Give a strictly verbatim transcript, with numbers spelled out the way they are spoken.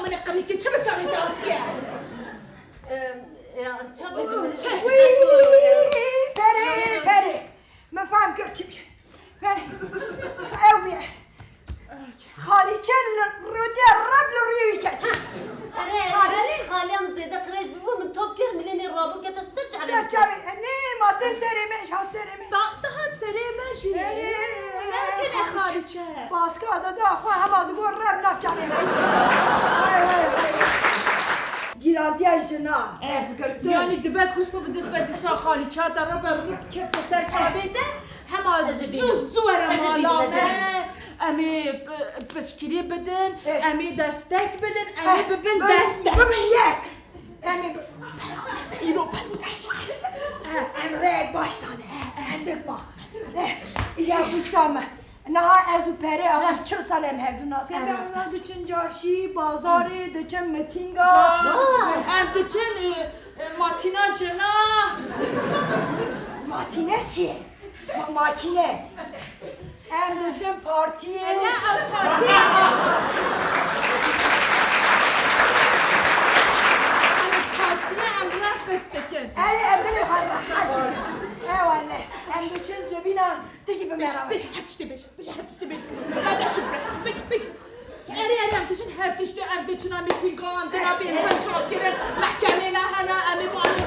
Wele qirîkê çi bi çavê te hatiye? Em, ya, çawa Wî, Perê, Perê. Min fehm kir çi bî. Perê. Ew bî. Xalîçe li rûdê reb li rûyê wî ket. Erê, erê, xaliyam zêde qirêj bûbû, min top kir, milê nê rabû kete ser çavê. Ser çavê. Nê, ma tên serê me, hat serê me. Da, dihat serê me jî. Erê. Ne tenê xalîçe. Baska dada xwe hema digot reb nav çavê me. Cîrantiya jina, ev girtin. Yanî dibe ku sob dest be dîsa xalîçe de rebe rib kete ser çavê te, hema zû, zû were mala me. Em ê piştgirî bidin, em ê destek bidin, em ê bibin destek. Bibin yek. Em ê bi-, îro ber beş. Em rêyek baş dane. Hindik ma. Eh, îja xwişka me. Niha ez û Perê ewan çil sal em hevdû nas. Em ewna diçin carşî, bazarê, diçin mitînga. Em diçin, e, e, matîna jina. Matîne çi ye? Ma-, makîne. Em diçin partiyê. Ne ev partiye. Ev partiye em reqs dikin. Erê em dilê xwe rehet dikin. Ewa ne. Em diçin civînan. Tu jî bi me re. Bêje her tiştê bêje. Bêje her tiştê bêje. Hede şifre. Bêje, bêje. Erê, erê, em diçin her tiştê, em diçin, em ê pîgan, dina bêhna çapkirin, mehkemê me hene, em ê balê